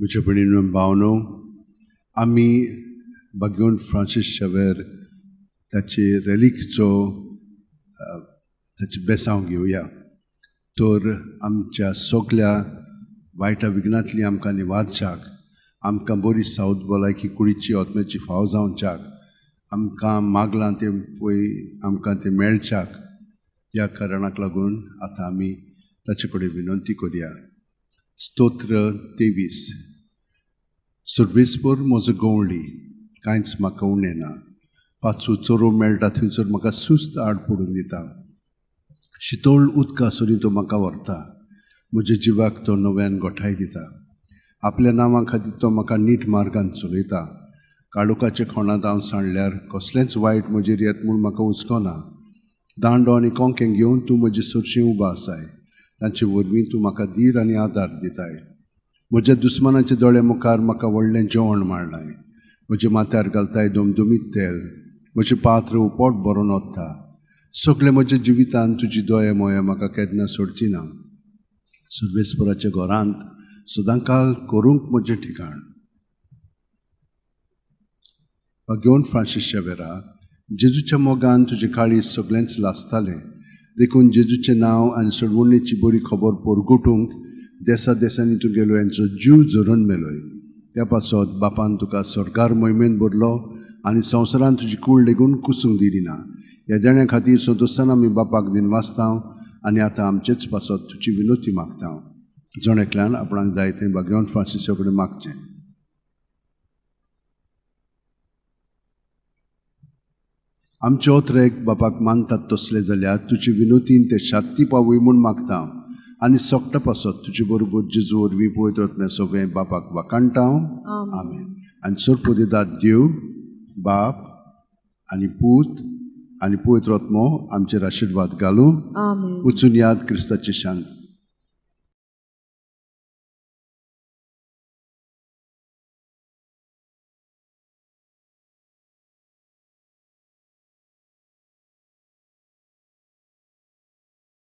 म्हज्या भयणीनो भावनो, आमी बागेवन फ्रांसीस शावेर ताचे रेलिकचो ताचें बेसांव घेवया. तर आमच्या सगल्या वायटा विघ्नांतली आमकां निवारच्याक, आमकां बरी सावत भलायकी कुडीची आत्म्याची फाव जावच्याक, आमकां मागलां तें पळय आमकां तें मेळच्याक, ह्या कारणाक लागून आतां आमी ताचे कडेन विनंती करया. स्तोत्र 23. सर्वेस्पर म्हजो गवळी, कांयच म्हाका उणें ना. पाचू चोरो मेळटा थंयसर म्हाका सुस्त आड पडून दिता. शितोळ उदका सरी तो म्हाका व्हरता. म्हज्या जिवाक तो नव्यान गोठाय दिता. आपल्या नांवा खातीर तो म्हाका नीट मार्गान चलयता. काळोखाच्या खोणांत हांव सांडल्यार कसलेंच वायट म्हजेर येत म्हूण म्हाका हुस्को ना. दांडो आनी कोंकें घेवन तूं म्हजे सरशीं उबो आसाय. तांचे वरवीं तूं म्हाका धीर आनी आदार दिताय. म्हज्या दुस्मानाच्या दोळे मुखार म्हाका व्हडलें जेवण मांडलाय. म्हज्या माथ्यार घालताय दमदमीत तेल. म्हजें पात्र पोट भरून वता. सगळें म्हज्या जिवितान तुजी दोळे मोया म्हाका केन्ना सोडची ना. सर्वेस्पराच्या घरांत सदांकाल करूंक म्हजें ठिकाण. घेवन फ्रांसीस शेवेरा, जेजूच्या मोगान तुजें काळीज सगळेंच लासतालें. देखून जेजूचें नांव आनी सोडवणेची बरी खबर परगटूंक देसा देसांनी तूं गेलो, यांचो जीव झरोवन मेलोय. त्या पासत बापान तुका सरकार मोहिमेन भरलो आनी संवसारान तुजी कूड लेगून कुसूंक दिली ना. ह्या देण्या खातीर संतोशान आमी बापाक दिनवासता आनी आतां आमचेच पासत तुजी विनोती मागता. जण एकल्यान आपणाक जाय तें बागेवन फ्रांसिसा कडेन मागचें. आमचे ओत्रेक बापाक मानतात तसले जाल्यार तुजे विनोतीन ते शांती पावय म्हूण मागता आनी सोकटा पासत तुजे बरोबर जेजू वरवीं पवित्र आत्म्या सगळें बापाक वाखाणटा. आमेन. आनी सरपोदेदाद देव बाप आनी पूत आनी पवित्र आत्मो आमचेर आशिर्वाद घालूं. वचून याद क्रिस्ताची शांत.